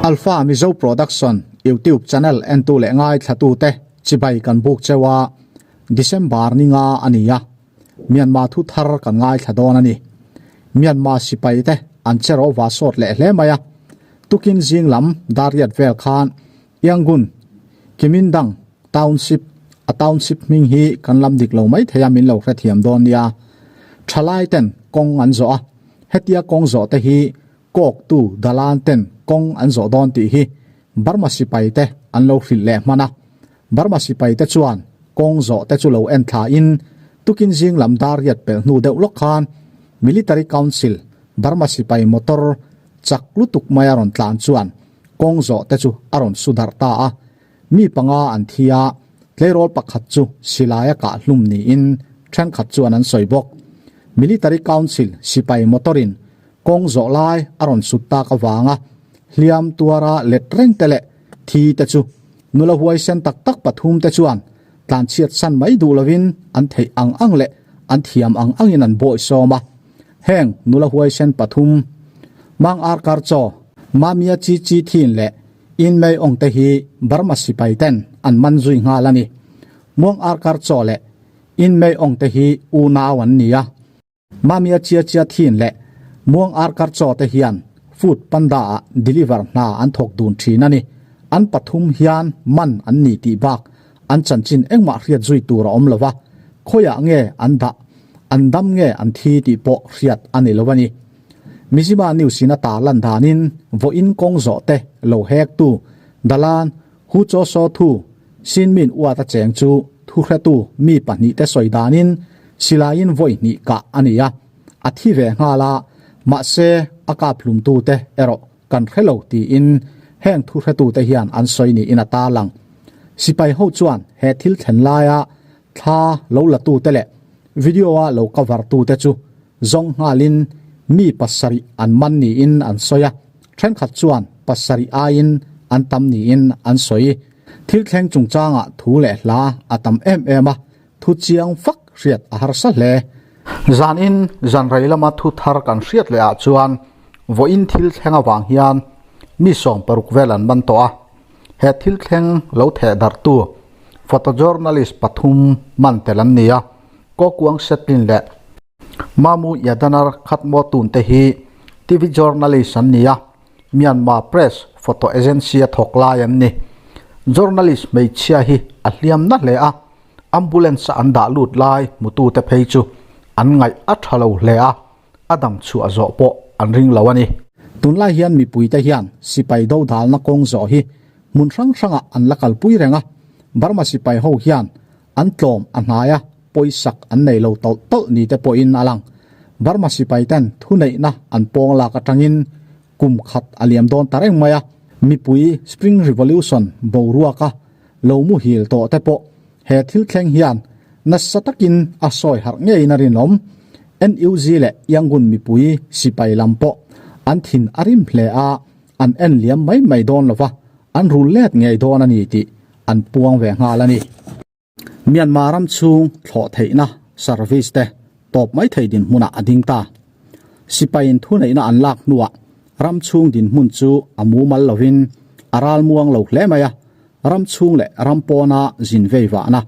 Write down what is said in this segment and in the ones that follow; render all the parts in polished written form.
Alpha Mizo Production YouTube channel entu leh ngaithlatute chibai kan buk cheu a, December ni nga a ni a, Myanmar thu thar kan ngaithla dawn a ni. Myanmar sipai te an che ro va sawt leh hle mai a, tukin zing lam dar riat vel khan Yangon, Kimindang Township, a township hming hi kan lam dik lo mai thei a min lo hrethiam dawn nia. Thalai ten kawng an zawh a, hetia kawng zawh te hi kawktu dalan ten kawng an zawh dawn tih hi Burma sipai te an lo hrilh leh hman a. Burma sipai te chuan kawng zawh te chu lo en thla in tukin zing lam dar riat pelh hnu deuh lawk khan Military Council Burma sipai motor chak lutuk mai a rawn tlan chuan kawng zawh te chu a rawn su darh ta a. Mi panga an thi a, tleirawl pakhat chu silai a kah hlum niin thenkhat chuan an sawi bawk. Military Council sipai motor-in kawng zawh lai a rawn sut tak avanga hliam tuara let reng te leh thi te chu nula huaisen tak tak pathum te chuan tlanchhiat san mai duh lovin an theih ang ang leh an thiam ang angin an bawih sawm a. Heng nula huaisen pathum, Mang Arkar Chaw, Mamia Chi Chi Thin leh In Mei Ong te hi Burma sipai ten an man zui nghal a ni. Muang Arkar Chaw leh In Mei Ong te hi unau an ni a. Mamia Chia Chia Thin leh Muang Arkar Chaw te hian Food Panda ah deliver hna an thawk dun thin a ni. An pathum hian man an ni tih bak an chanchin engmah hriat zui tur a awm lo va, khawiah nge an dah, an dam nge an thi tih pawh hriat a ni lo a ni. Mizzima News in a tar lan danin vawiin kawng zawh te lo hek tu Dalan Hu Chaw Saw Thu Sin Min Uat a cheng chu thuhretu mi pahnih te sawi danin silaiin vawi hnih kah a ni a, a thi ve nghal a, mahse a kap hlumtu te erawh kan hre lo tiin heng thuhretu te hian an sawi niin a tar lang. Sipai ho chuan he thil thlen laia thla lo la tu te leh video a lo cover tu te chu Zawng nghalin mi pasarih an man niin an sawi a, thenkhat chuan pasarih aiin an tam niin an sawi. Thil thleng chungchangah thu leh hla a tam em em a, thu chiang fak hriat a harsa hle. Zanin zan rei lama thu thar kan hriat leh ah chuan vawiin thil thleng avang hian mi 60 vel an man tawh a, he thil thleng lo theh darhtu photojournalist pathum man tel an ni a, Kawkuang Setlin leh Mamu Yadanar Khatmaw tun te hi TV journalist an ni a, Myanmar Press Photo Agency a thawk lai an ni. Journalist hmeichhia hi a hliam na hle a, ambulance a an dah lut lai hmutute phei chu an ngaih a tha lo hle a, a dam chhuah zawh pawh an ring lo a ni. Tunlai hian mipuite hian sipai dodalna kawng zawh hi hmun hrang hrangah an la kalpui reng a, Burma sipai ho hian An tlawm a hnai a, pawisak an nei lo tawlh tawlh ni te pawhin a lang. Burma sipai ten thuneihna an pawng lak atangin kum khat a liam dawn ta reng mai a, mipui Spring Revolution boruaka lo muhil tawh te pawh he thil thleng hian nasa takin a sawi harh ngeiin a rinawm. NUG leh Yangon mipui sipai lam pawh an thin a rim hle a, an en liam mai mai dawn lova, an rul let ngei dawn a ni tih an puang ve nghal a ni. Myanmar ram chhung thlawh theihna service te tawp mai thei dinhmunah a ding ta. Sipaiin thuneihna an lak hnuah ram chhung dinhmun chu a mumal lovin a ral muang lo hle mai a, ram chhung leh ram pawna zin vei vahna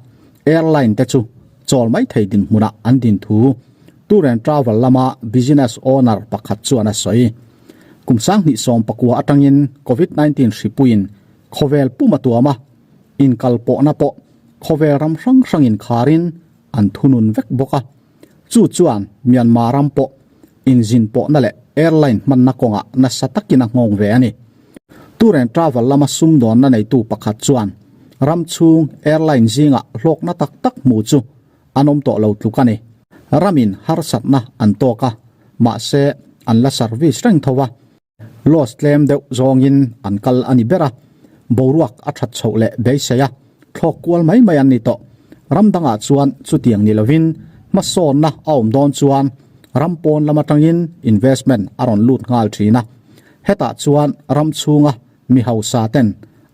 airline te chu chawl mai thei dinhmunah an din thu Tour and Travel lama business owner pakhat chuan a sawi. Kum 2019 atangin Covid 19 hripuiin Khawvel pum a tuam a, inkal pawhna pawh khawvel ram hrang hrangin kharin an thunun vek bawk a. Chu chuan Myanmar ram pawh inzin pawhna leh airline hmanna kawngah nasa takin a nghawng ve a ni. Tour and Travel lama sumdawnna neitu pakhat chuan ram chhung airline zingah hlawkna tak tak hmu chu an awm tawh lo tluk a ni. Ramin harsatna an tawk a, mahse an la service reng tho a. Loss tlem deuh zawngin an kal a ni ber a, boruak a that chhoh leh beisei a, thlawk kual mai mai an ni tawh. Ram dangah chuan chutiang ni lovin hmasawnna a awm dawn chuan ram pawn lam atangin investment a rawn lut nghal thin a, hetah chuan ram chhunga mi hausa ten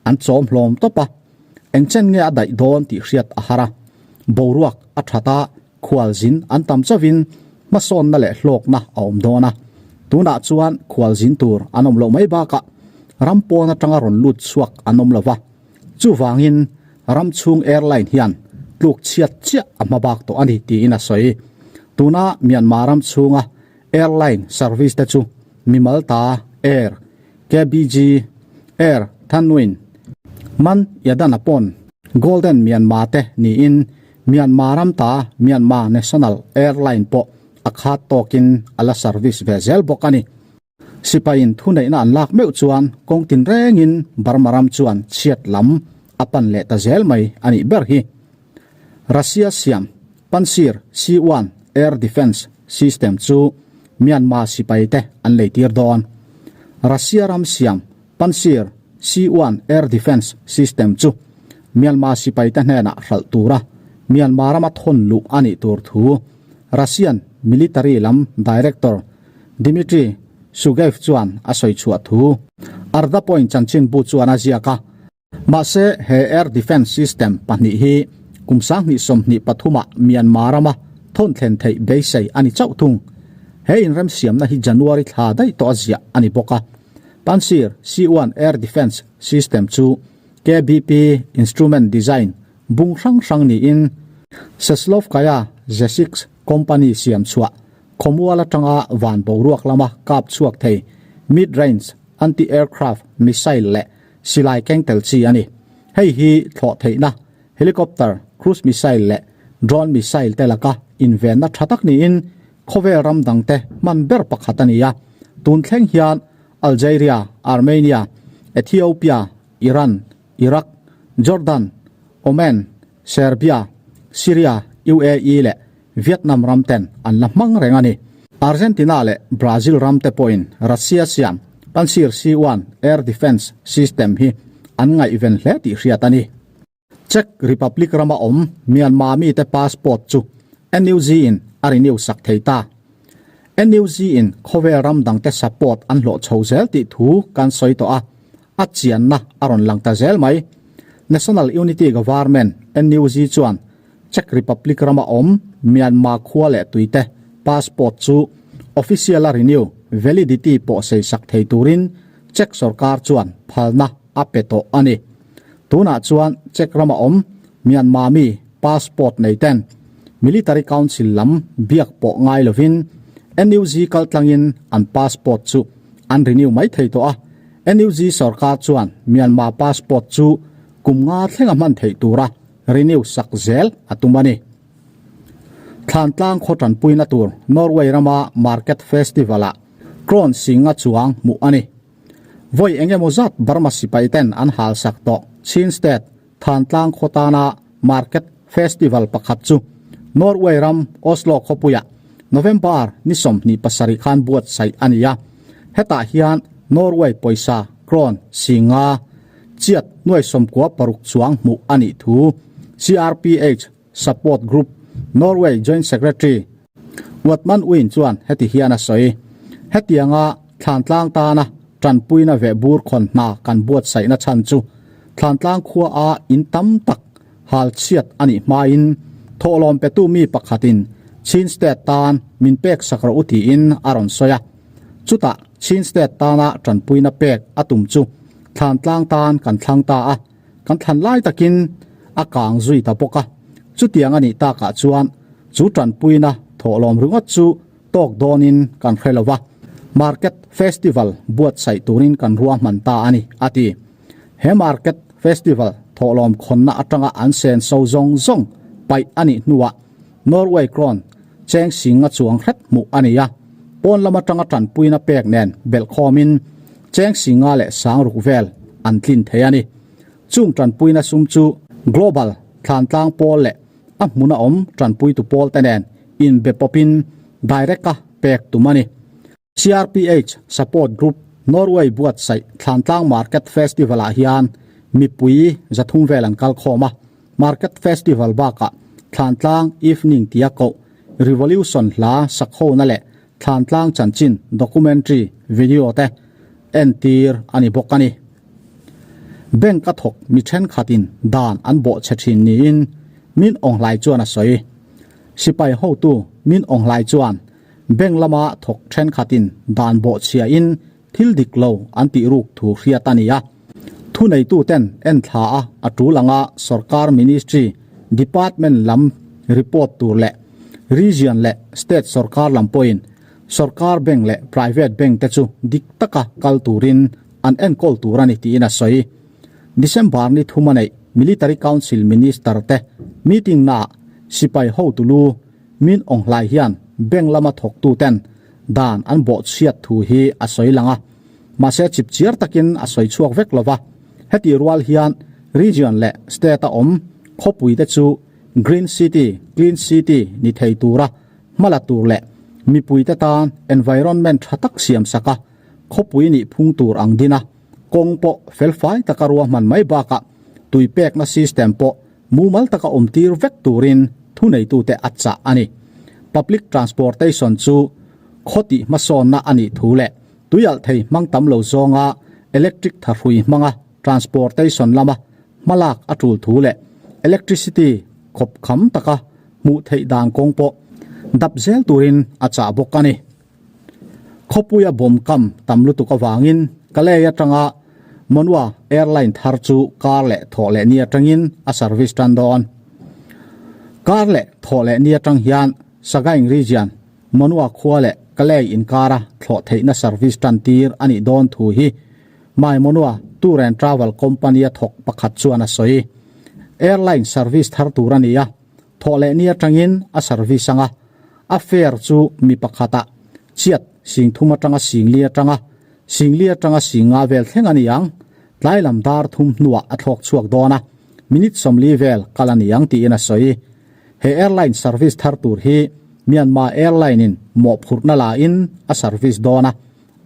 an chawm hlawm tawp a, eng chen nge a daih dawn tih hriat a har a, boruak a that a, Khualzin an tam chauhin hmasawnna leh hlawkna a awm dawn a, tunah chuan khualzin tur an awm loh mai bakah ram pawn atanga rawn lut chhuak an awm lo va. Chuvangin ram chhung airline hian tluk chhiat chiah a hma bak tawh a ni tiin a sawi. Tuna Myanmar ram chhunga airline service te chu mimal ta Air, KBG, Air Thanwin, Man Yadana pawn Golden Myanmar te niin Myanmar ram ta Myanmar National Airline pawh a khat tawkin a la service ve zel bawk a ni. Sipaiin thuneihna an lak meuh chuan kawng tinrengin Burma ram chuan chhiat lam a pan leh ta zel mai a nih ber hi. Russia siam Pantsir C-1 air defence system chu Myanmar sipaite an leitir dawn. Russia ram siam Pantsir C-1 air defence system chu Myanmar sipaite hnenah hralh tura Myanmar rama thawn luh a nih tur thu Russian military lam director Dmitry Shugaev chuan a sawi chhuah thu Arda Point chanchinbu chuan a ziak a. Mahse, he air defence system pahnih hi kum 2023 ah Myanmar rama thawn thlen theih beisei a ni chauh thung. He inremsiamna hi January thla daih tawh a ziah a ni bawk a. Pantsir C-1 air defence system chu KBP instrument design bung hrang hrang niin Sheslovskaya J-6 company siam chhuah Khawmual atanga van boruak lama kap chhuak thei mid-range anti-aircraft missile leh silai keng tel chi a ni. Hei hi thlawh theihna helicopter, cruise missile leh drone missile te laka invenna tha tak niin khawvel ram dangte hman ber pakhat a ni a. Tun thleng hian Algeria, Armenia, Ethiopia, Iran, Iraq, Jordan, Oman, Serbia, Syria, UAE leh Vietnam ram ten an la hmang reng a ni. Argentina leh Brazil ram te pawhin Russia siam Pantsir C-1 air defence system hi an ngaihven hle tih hriat a ni. Czech Republic rama awm Myanmar mite passport chu NUG in a renew sak thei ta. NUG in khawvel ram dangte support an hlawh chho zel tih thu kan sawi tawh a, a chianna a rawn lang ta zel mai. National Unity Government, NUG, chuan Czech Republic rama awm Myanmar khua leh tuite passport chu official-a renew validity pawh sei sak thei turin Czech sorkar chuan phalna a pe tawh a ni. Tunah chuan Czech rama awm Myanmar mi passport nei ten Military Council lam biak pawh ngai lovin NUG kaltlangin an passport chu an renew mai thei tawh a. NUG sorkar chuan Myanmar passport chu kum nga thlenga hman theih tura renew sak zel a tum a ni. Thlantlang khaw tanpuina tur Norway rama Market Festival-ah Krone Singa chuang hmuh a ni. Vawi eng emaw zat Burma sipai ten an hal sak tawh Chin State Thantlang khaw tana Market Festival pakhat chu Norway ram Oslo khawpuiah November ni 27 khan buatsaih a ni a. Hetah hian Norway pawisa krone singa chiat nuai 96 chuang hmuh a nih thu CRPH Support Group Norway Joint Secretary Watman Uin chuan heti hian a sawi. Hetianga Thlantlang tana tanpuina veh bur khawn hna kan buatsaihna chhan chu Thlantlang khua a in tam tak hal chhiat a nih hmain thawhlawm petu mi pakhatin Chin State tan min pek sak rawh u tiin a rawn sawi a. Chutah Chin State tana tanpuina pek a tum chu Thlantlang tan kan thlang ta a, kan thlan lai takin a kang zui ta bawk a. Chutiang a nih takah chuan chu tanpuina thawhlawm ringawt chu tawk dawnin kan hre lo va, Market Festival buatsaih turin kan ruahman ta a ni, a ti. He Market Festival thawhlawm khawnna atanga an sen so zawng zawng paih a nih hnuah Norway Krone cheng singa chuang hret hmuh a ni a, pawn lam atanga tanpuina pek nen belhkhawmin cheng singa leh sangruk vel an tlin thei a ni. Chung tanpuina sum chu Global Thlantlang Pawl leh a hmuna awm tanpuitu pawl te nen inbe pawpin direct-a pek tum a ni. CRPH Support Group Norway buatsaih Thlantlang Market Festival-ah hian mipui zathum vel an kal khawm a. Market Festival bakah Thlantlang Evening tia koh Revolution hla sakhona leh Thlantlang chanchin documentary video te entir a ni bawk a ni. Bank a thawk mi thenkhatin dan an bawh chhe thin niin Min Aung Hlaing chuan a sawi. Sipai hotu Min Aung Hlaing chuan bank lama thawk thenkhatin dan bawh chhiain. thil dik lo an tih ruk thu hriat a ni a. Thuneituten enthla a a tul anga sorkar ministry, department lam report tur leh region leh state sorkar lam pawhin sorkar bank leh private bank te chu dik taka kal turin an enkawl tur a ni tiin a sawi. December ni thum a neih Military Council Minister te meeting naah sipai hotu lu Min Aung Hlaing hian bank lama thawktuten dan an bawhchhiat thu hi a sawi lang a, mahse chipchiar takin a sawi chhuak vek lo va. Hetih rual hian region leh state a awm khawpui te chu Green City, Clean City ni thei tura hmala tur leh mipui te tan environment tha tak siam sak a, khawpui nih phung tur ang din a, kawng pawh felfai taka ruahman mai bakah tui pekna system pawh Mumal taka awmtir vek turin thuneitute a chah a ni. Public transportation chu khaw tih hmasawnna a nih thu leh tuialh thei hmang tam lo zawnga electric thahrui hmanga transportation lama hmalak a tul thu leh electricity khawp kham taka hmuh theih dan kawng pawh dap zel turin a chah bawk a ni. Khawpuia bawm kam tam lutuk avangin Kalay atanga Monwa airline thar chu kar leh thawh leh ni atangin a service tan dawn. Kar leh thawh leh ni atang hian Sagaing region Monwa khua leh Kalay inkara thlawh theihna service tan tir a nih dawn thu hi My Monwa Tour and Travel company a thawk pakhat chuan a sawi. Airline service thar tur a ni a. Thawh leh ni atangin a service anga a fare chu mi pakhatah chiat sing thum atanga sing li atanga sing li atanga sing nga vel thleng a ni ang. Tlai lam dar thum hnuah a thlawk chhuak dawn a, minute 40 vel kal a ni ang tiin a sawi. He airline service thar tur hi Myanmar Airline in mawhphurhna la in a service dawn a,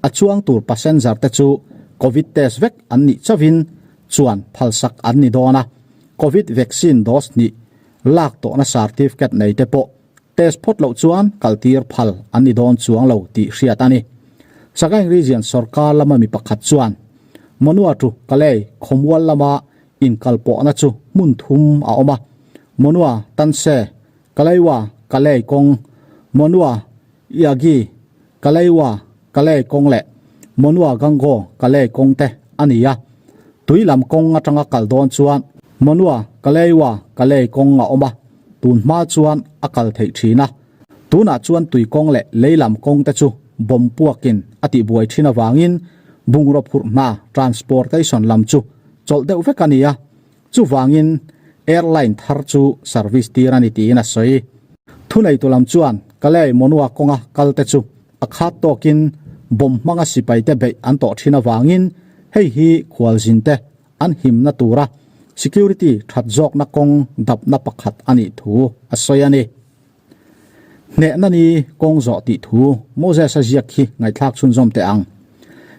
a chuang tur passenger te chu Covid test vek an nih chauhin chuan phalsak an ni dawn a. Covid vaccine dose hnih lak tawhna certificate nei te pawh test phawt loh chuan kaltir phal an ni dawn chuang lo tih hriat a ni. Sagaing Region sorkar lama mi pakhat chuan Monua to Kalay khawmual lama inkalpawhna chu hmun thum a awm a, Monua Tanse, Kalaiwa Kalay kawng, Monua Yagi, Kalaiwa Kalay kawng leh Monua Gango Kalay kawng te a ni a. Tui lam kawng atanga kal dawn chuan Monua Kalaiwa Kalay kawng a awm a, tun hma chuan a kal theih thin a. Tunah chuan tui kawng leh lei lam kawng te chu bomb puakin a tihbuai thin avangin bungraw phurh hna, transportation, lam chu chawlh deuh vek a ni a. Chuvangin airline thar chu service tir a ni tiin a sawi. Thuneitu lam chuan Kalay Monua kawnga kal te chu a khat tawkin bomb hmanga sipaite beih an tawh thin avangin hei hi khualzin te an himna tura security that zawkna kawng dapna pakhat a nih thu a sawi a ni. Hnehna ni kawng zawh tih thu Moses-a ziak hi ngaihthlak chhunzawm teh ang.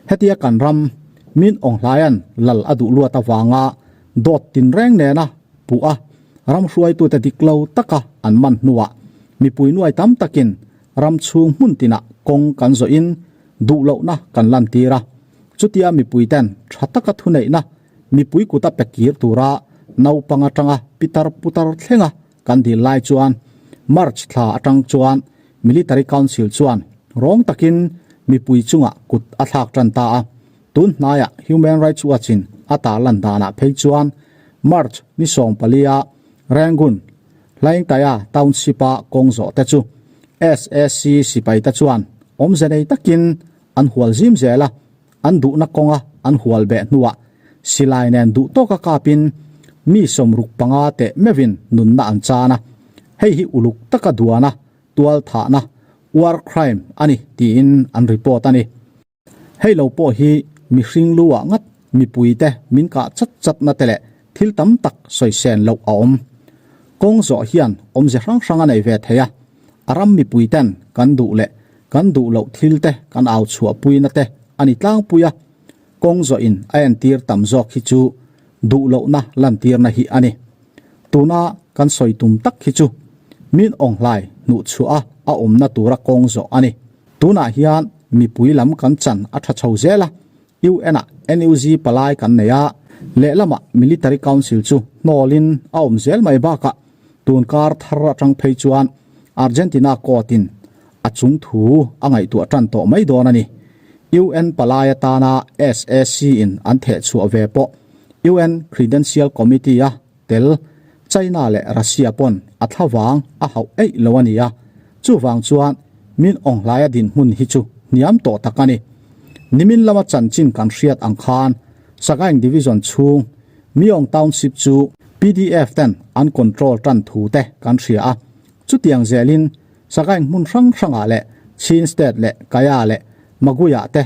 Hetia kan ram min awnghlaian lal a duh luat avanga dawt tinreng nena puh a ram hruaitute dik lo taka an man hnuah mipui nuai tam takin ram chhung hmun tinah kawng kan zawhin duh lohna kan lantir a. Chutia mipuiten tha taka thuneihna mipui kuta pe kir tura naupang atanga pitar putar thlenga Kan dil lai chuan March thla atang chuan Military Council chuan rawng takin mipui chungah kut a thlak tan ta a. Tun hnaiah Human Rights Watch in a tarlan danah phei chuan March ni 14 a Rangoon, Hlaingtaya Township a kawng zawh te chu SAC sipai te chuan awmze nei takin an hual zim zel a, an duhna kawnga an hual beh hnuah silai nen duh tawka kapin mi 65 teh meuhin nunna an chan a, hei hi uluk taka duana tual thahna, war crime, a ni tiin an report a ni. Hei lo pawh hi mihring lu ah ngat mipuite min kah chat chatna te leh thil tam tak sawisen loh a awm. Kawng zawh hian awmze hrang hrang a nei ve thei a, a ram mipuiten kan duh leh kan duh loh thil te kan au chhuahpuina te a ni tlangpui a, kawng zawhin a entir tam zawk hi chu duh lohna lantirna hi a ni. Tuna kan sawi tum tak hi chu min awnghlai hnuhchhuah a a awmna tura kawng zawh a ni. Tunah hian mipui lam kan chan a tha chho zel a, UN ah NUG palai kan nei a, lehlamah Military Council chu hnawlin a awm zel mai bakah tun kar thar atang phei chuan Argentina court in a chung thu a ngaihtuah tan tawh mai dawn a ni. UN palai atana sac in an theh chhuah ve pawh UN Credential Committee a tel China leh Russia pawn a thlavang a hauh eih lo a ni a, chuvang chuan Min Aung Hlaia dinhmun hi chu hniam tawh tak a ni. Nimin lama chanchin kan hriat ang khan Sagaing Division chhung Myong Township chu pdf ten an control tan thu te kan hria a, chutiang zelin Sagaing hmun hrang hrangah leh Chin State leh Kaya leh Maguiah te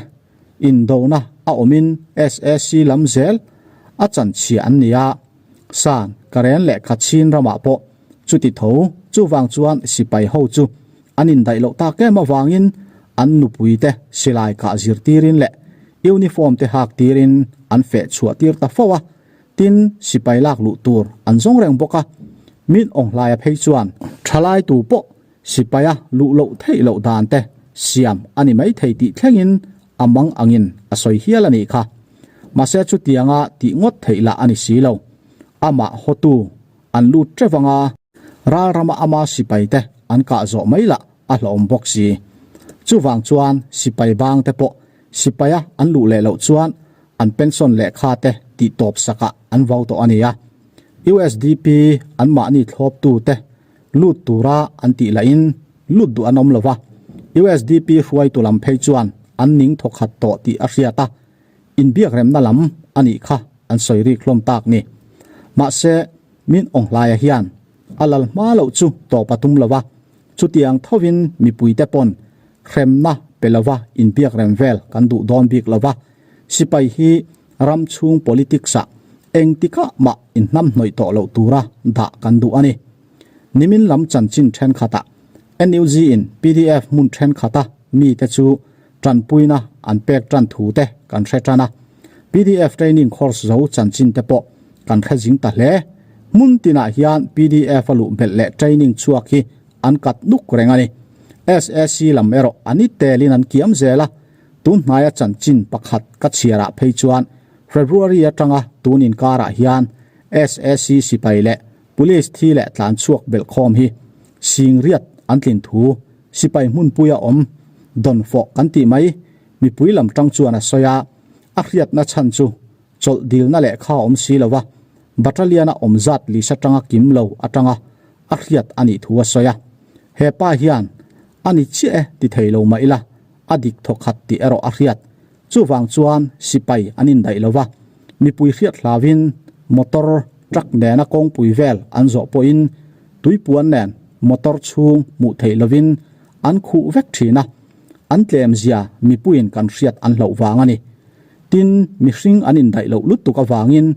indona a awmin sac lam zel a chanchhia an ni a, San, Karen leh Kachin ramah pawh chuti tho chuvang chuan sipai ho chu an indaih loh tak em avangin an nupui te silai kah zirtirin leh uniform te hak tirin an feh chhuah tir ta fo a, tin sipai lak luh tur an zawng reng bawk a, Min Aung Hlaia phei chuan thalai tu pawh sipaia luh loh theih loh dan te siam a ni mai thei tih thlengin a mang angin a sawi hial a nih kha. Mahse chutianga tih ngawt theih lah a ni si lo. Amah hawtu an lut teuh anga ral rama ama sipai te an kah zawh mai lah a hlawm bawk si. Chuvang chuan sipai bang te pawh sipaia an luh leh loh chuan an pension lehkha te tih tawp sakah an vau tawh a ni a. Usdp an mahni thlawptu te lut tura an tih lahin lut duh an awm lo va, usdp hruaitu lam phei chuan an ning thawkhat tawh tih a hriat a, inbiakremna lam a nih kha an sawi rik hlawm tak ni. Mahse, Min Aung Hlaia hian a lal hma loh chu tawp a tum lo va, chutiang thovin mipuite pawn hremna pe lova inbiakrem vel kan duh dawn bik lo va, sipai hi ram chhung politics-ah engtikah mah inhnamhnawih tawh loh tura dah kan duh a ni. Nimin lam chanchin thenkhatah NUG in pdf hmun thenkhat-a mite chu tanpuina an pek tan thu te kan hre tan a. Pdf training course zo chanchin te pawh kan hre zing ta hle. Hmun tinah hian pdf a luh belh leh training chhuak hi an kat nuk reng a ni. SAC lam erawh an i telin an kiam zel a. Tun hnaia chanchin pakhat ka chhiarah phei chuan February atanga tun inkarah hian SAC sipai leh Police thi leh tlan chhuak belhkhawm hi Singriat an tlin thu sipai hmunpuia awm dawnfawh kan tih mai mipui lam tang chuan a sawi a, a hriatna chhan chu chawlh dilna lehkha a awm si lo va, battalion-a awm zat lisa tanga kim lo atanga a hriat a nih thu a sawi a. He pa hian a ni chiah e ti thei lo mah ila a dik thawkhat tih erawh a hriat. Chuvang chuan sipai an indaih lo va, mipui hriat hlauvin motor, truck nena kawngpui vel an zawh pawhin tuipuan nen motor chhung hmuh theih lovin an khuh vek thin a, an tlemzia mipuiin kan hriat an hlauh vang a ni. Tin, mihring an indaih loh lutuk avangin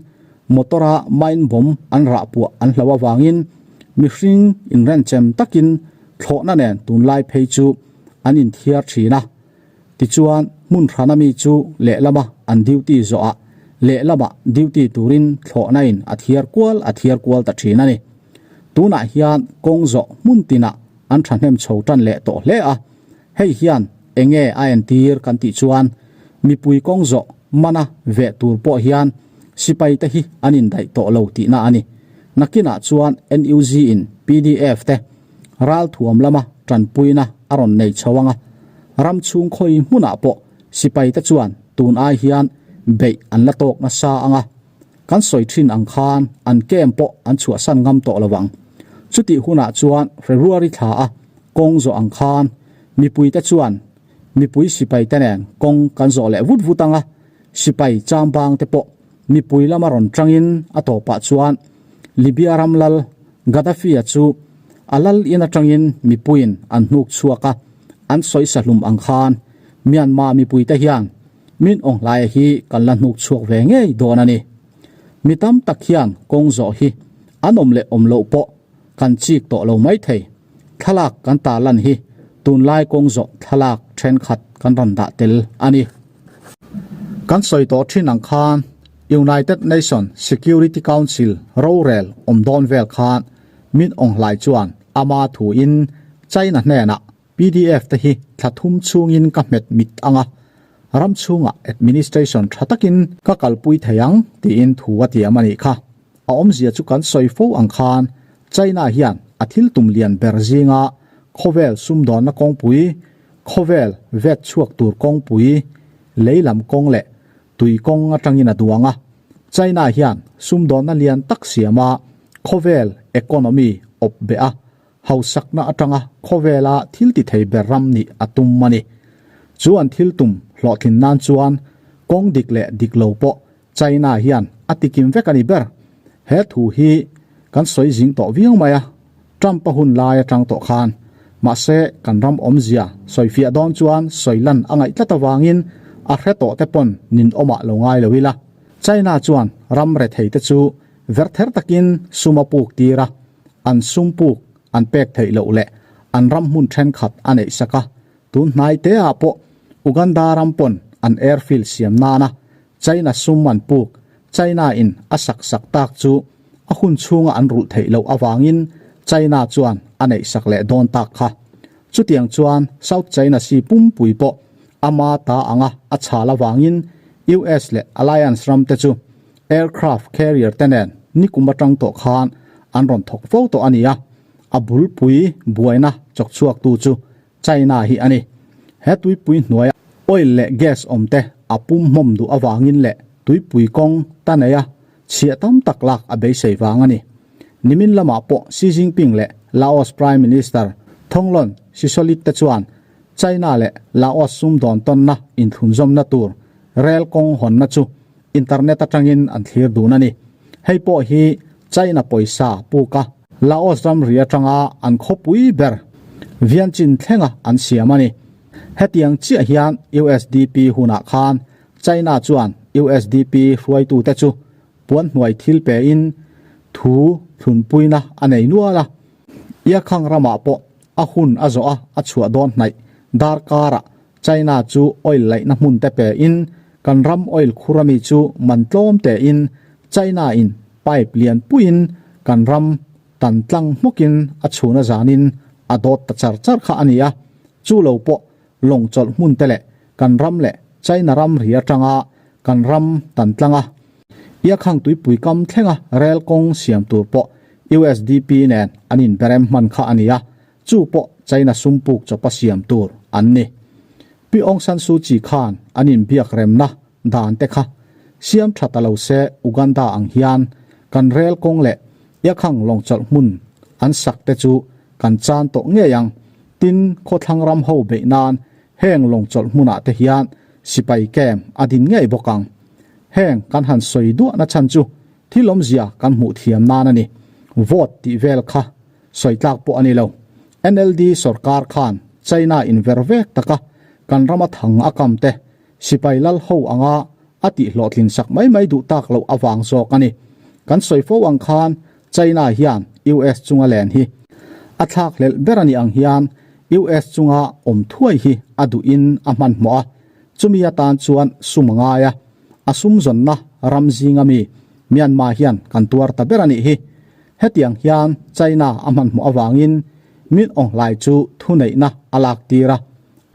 motor-a mine bomb an rah puah an hlauh avangin mihring inrenchem takin thlawhna nen tunlai phei chu an inthiar thin a. Tichuan, hmun hrana mi chu lehlama an duty zawhah lehlamah duty turin thlawhnain a thiar kual a thiar kual ta thin a ni. Tunah hian kawng zawh hmun tinah an thahnem chho tan leh tawh hle a, hei hian enge a entir kan tih chuan mipui kawng zawh mana veh tur pawh hian sipaite hi an indaih tawh lo tihna a ni. Nakinah chuan NUG in pdf te ralthuam lama tanpuina a rawn nei chho ang a, ram chhung khawi hmunah pawh sipaite chuan tun ai hian beih an la tawk nasa ang a, kan sawi thin ang khan an camp pawh an chhuahsan ngam tawh lo ang. Chutih hunah chuan February thla a kawng zawh ang khan mipuite chuan mipui sipaite nen kawng kan zawh leh vut vut ang a, sipai chambang te pawh mipui lama rawn tangin a tawpah chuan Libya ram lal Gaddafi-a chu a lal in atangin mipuiin an hnuk chhuak a, an sawi sahlum ang khan Myanmar mipuite hian Min Aung Hlaia hi kan la hnuk chhuak ve ngei dawn a ni. Mi tam tak hian kawng zawh hi an awm leh awm loh pawh kan chik tawh lo mai thei. Thlalak kan tarlan hi tunlai kawng zawh thlalak thenkhat kan rawn dah tel a ni. Kan sawi tawh thin ang khan United Nation Security Council rorel awm dawn vel khan Min Aung Hlai chuan ama thuin China hnenah Pdf te hi thla thum chhungin ka hmet mit ang a, ram chhungah administration tha takin ka kalpui thei ang tiin thu a tiam a nih kha. A awmzia chu kan sawi fo ang khan China hian a thil tum lian ber zinga khawvel sumdawnna kawngpui, khawvel vet chhuak tur kawngpui. Lei lam kawng leh tui kawng atangin a duang a. China hian sumdawnna lian tak siama khawvel economy awp beh a, hausakna atanga khawvela thil ti thei ber ram nih a tum a ni. Chu an thil tum hlawhtlin nan chuan kawng dik leh dik lo pawh China hian a tikim vek a ni ber. He thu hi kan sawi zing tawh viau mai a, Trump-a hun lai atang tawh khan. Mahse, kan ram awmzia sawifiah dawn chuan sawi lan a ngaih tlat avangin a hre tawh te pawn ninawmah lo ngai lo ila. China chuan ram rethei te chu verther takin sum a puk tir a, an sum puk an pek theih loh leh an ram hmun thenkhat a neih sak a, tun hnai te ah pawh Uganda ram pawn an airfield siam nana China sum an puk, China in a sak sak tak chu a hun chhunga an rulh theih loh avangin China chuan a neih sak leh dawn tak kha. Chutiang chuan South China Sea pumpui pawh ama ta anga a chhal avangin US leh Alliance ram te chu aircraft carrier te nen nikum atang tawh khan an rawn thawk fo tawh a ni a, a bulpui buaina chawk chhuaktu chu China hi a ni. He tuipui hnuaia oil leh gas awm te a pum hmawm duh avangin leh tuipui kawng ta neia chhiah tam tak lak a beisei vang a ni. Nimin lamah pawh Xi Jinping leh Laos Prime Minister Thonglon Sisolit te chuan China leh Laos sumdawn tawnna inthlunzawmna tur rel kawng hawnna chu internet atangin an thlir dun a ni. Hei pawh hi China pawisa puka Laos ramri atanga an khawpui ber Vientiane thlenga an siam a ni. Hetiang chiah hian USDP hunah khan China chuan USDP hruaitute chu puanhnuai thil pein thu thlunpuina a nei nual a. Iakhang ramah pawh a hun a zawh a, a chhuah dawn hnaih darkarah China chu oil laihna hmun te pein kan ram oil khur ami chu man tlawm tein China in pipe lian puiin kan ram tan tlang hmawkin a chhuna zanin a dawt ta char char kha a ni a. Chu lo pawh lawng chawlh hmun te leh kan ram leh China ram ri atanga kan ram tan tlanga Iakhang tuipui kam thlenga rel kawng siam tur pawh USDP nen an inberem hman kha a ni a. Chu pawh China sum puk chawpa siam tur an ni. Pi Aung San Suu Kyi khan an inbiak remna dan te kha siam tha ta lo se Uganda ang hian kan rel kawng leh Yakhang lawngchawlh hmun an sak te chu kan chan tawh ngei ang. Tin, khawthlang ram ho beih nan heng lawngchawlh hmunah te hian sipai camp a din ngei bawk ang. Heng kan han sawi duahna chhan chu thil awmzia kan hmuh thiam nan a ni. Vote tih vel kha Sawi tlak pawh a ni lo. NLD sorkar khan China in ver vek taka kan rama thang a kam te sipai lal ho anga a tih hlawhtlin sak mai mai duh tak loh avang zawk a ni. Kan sawi fo ang khan China hian US chunga len hi a thlak hlelh ber a nih ang hian US chunga awm thuai hi a duhin a hmanhmawh a, chumi atan chuan sum a ngai a, a sum zawnna ram zinga mi Myanmar hian kan tuar ta ber a nih hi. Hetiang hian China a hmanhmawh avangin Min Aung Hlaing chu thuneihna a lak tir a,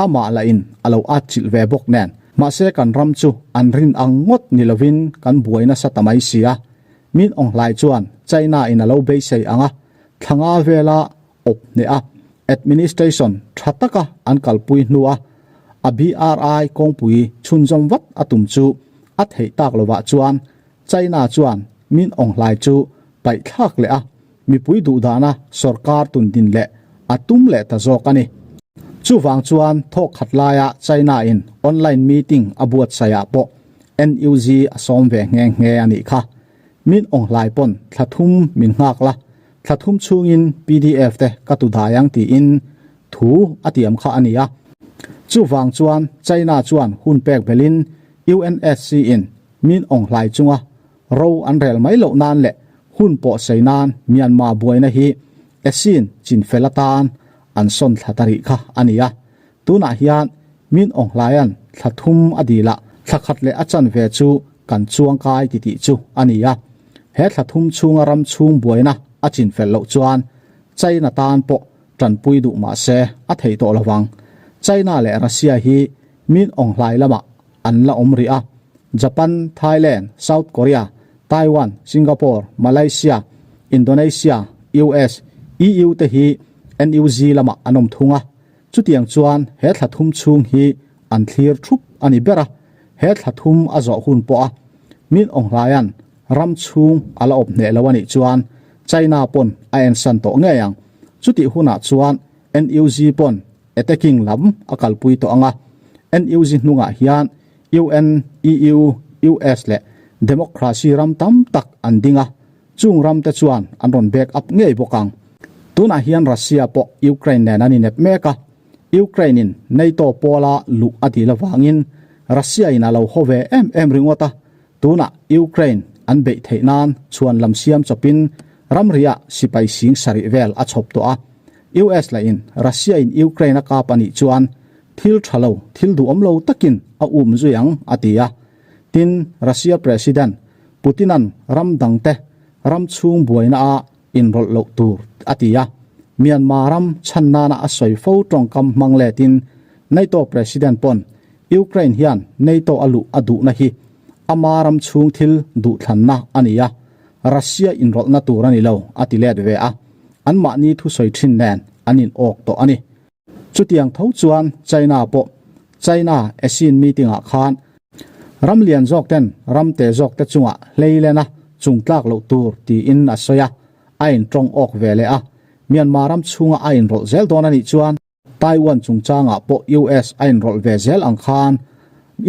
amah lahin a lo atchilh ve bawk nen. Mahse kan ram chu an rin ang ngawt ni lovin kan buai nasa ta mai si a. Min Aung Hlaing chuan China in a lo beisei ang a, thla nga vela awp hneh a, administration tha taka an kalpui hnua a BRI kawngpui chhunzawm vat a tum chu a theih tak lovah chuan China chuan Min Aung Hlaing chu paih thlak leh a, mipui duhdana sorkar tun din leh a tum leh ta zawk a ni. Chuvang chuan thawk khat laia China in online meeting a buatsaih ah pawh NUG a sawm ve nghe nghe a nih kha. Min Aung Hlaing pawn thla thum min nghak la, thla thum chhungin PDF te ka tu dai ang tiin thu a tiam kha a ni a. Chuvang chuan China chuan hun pek belhin UNSC in Min Aung Hlaing chunga ro an rel mai loh nan leh hun pawh sei nan Myanmar buaina hi Asin chinfel atan an sawn thla ta rih kha a ni a. Tunah hian Min Aung Hlaia'n thla thum a dil ah thla khat leh a chanve chu kan chuang kai ti tih chu a ni a. He thla thum chhunga ram chhung buaina a chinfel loh chuan China tan pawh tanpui duh mah se a thei tawh lovang. China leh Russia hi Min Aung Hlaing lamah an la awm rih a, Japan, Thailand, South Korea, Taiwan, Singapore, Malaysia, Indonesia, US, EU te hi NUG lamah an awm thung a, chutiang chuan he thla thum chhung hi an thlir thup a ni ber a. He thla thum a zawh hun pawh a Min Aung Hlaia'n ram chhung a la awp hneh lo a nih chuan China pawn a ensan tawh ngei ang. Chutih hunah chuan NUG pawn attacking lam a kalpui tawh ang a, NUG hnungah hian UN, EU, US leh democracy ram tam tak an ding a, chung ram te chuan an rawn back up ngei bawk ang. Tunah hian Russia pawh Ukraine nen an inep mek a, Ukraine in NATO pawla luh a dil avangin Russia in a lo haw ve em em ringawt a, tunah Ukraine an beih theih nan chhuan lam siam chawpin ramriah sipai sing sarih vel a chhawp tawh a. US lah in Russia in Ukraine a kap a nih chuan thil tha lo, thil duhawm lo takin a um zui ang a ti a. Tin, Russia President Putin-a'n ram dangte ram chhung buaina a inrawlh loh tur a ti a. Myanmar ram chhan nana a sawi fo tawngkam hmang letin NATO President pawn Ukraine hian NATO a luh a duhna hi ama ram chhung thil duhthlanna a ni a, Russia inrawlhna tur a ni lo a ti let ve a, anmahni thusawi thin nen an in awk tawh a ni. Chutiang tho chuan China pawh China ASEAN meeting ah khan ram lian zawk ten ram te zawk te chungah hlei len a chung tlak loh tur tiin a sawi a, a in tawng awk ve leh a. Myanmar ram chhunga a inrawlh zel dawn a nih chuan Taiwan chungchangah pawh US a inrawlh ve zel ang khan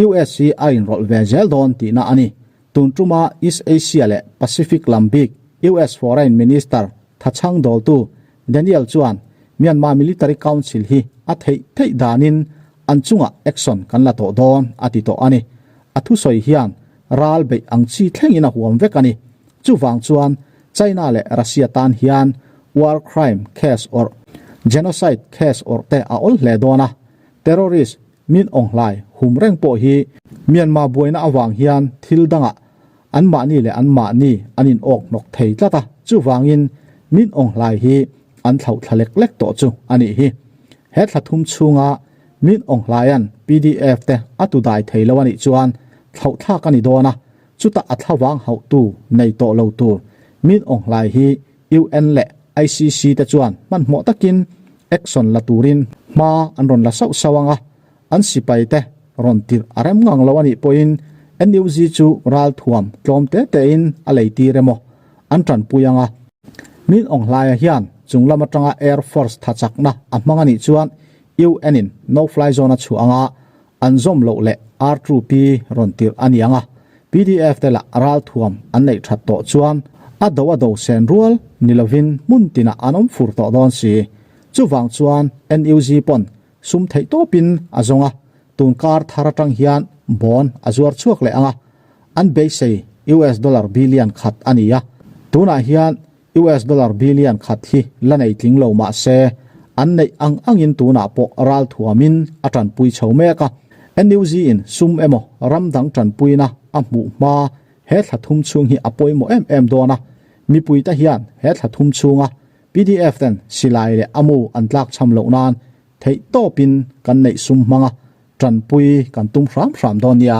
US hi a inrawlh ve zel dawn tihna a ni. Tun tuma East Asia leh Pacific lam bik US Foreign Minister thachhang dawltu Daniel chuan Myanmar Military Council hi a theih theih danin an chungah action kan la tawh dawn a ti tawh a ni. A thusawi hian ral beih ang chi thlengin a huam vek a ni. Chuvang chuan China leh Russia tan hian war crime case or genocide case awrh te a awl hle dawn a, terrorist min awnghlai hum reng pawh hi Myanmar buaina avang hian thil dangah anmahni leh anmahni an in awk hnawk thei tlat a, chuvangin min awnghlai hi an thlauh thla lek lek tawh chu a nih hi. He thla thum chhunga min awnghlaia'n pdf te a tu dai thei lo a nih chuan thlauh thlak a ni dawn a, Chutah a thlavang hauhtu nei tawh lo tur Min Aung Hlaing hi UN leh ICC te chuan hmanhmawh takin action la turin hma an rawn la sauh sauh ang a, an sipai te rawn tirh a rem ngang lo a nih pawhin NUG chu ralthuam tlawm te tein a lei tir emaw an tanpui ang a. Min Aung Hlaia hian chung lam atanga Air Force thachakna a hmang a nih chuan UN in no fly zone a chhuah ang a, An zawm loh leh R2P rawn tirh a ni ang a, pdf te lah ralthuam an neih that tawh chuan a do a do sen rual ni lovin hmun tinah an awm fur tawh dawn si. Chuvang chuan NUG pawn sum theih tawpin a zawng a, tun kar thar atang hian bond a zuar chhuak leh ang a, an beisei US dollar billion khat a ni a, tunah hian US dollar billion khat hi la nei tling lo mah se, an neih ang angin tunah pawh ral thuamin a tanpui chho mek a. NUG in sum emaw ram dang tanpuina a hmuh hma he thla thum chhung hi a pawimawh em em dawn a. Mipuite hian he thla thum chhunga pdf ten silai leh a mu an tlak cham loh nan theih tawpin kan neih sum hmanga tanpui kan tum hram hram dawn nia.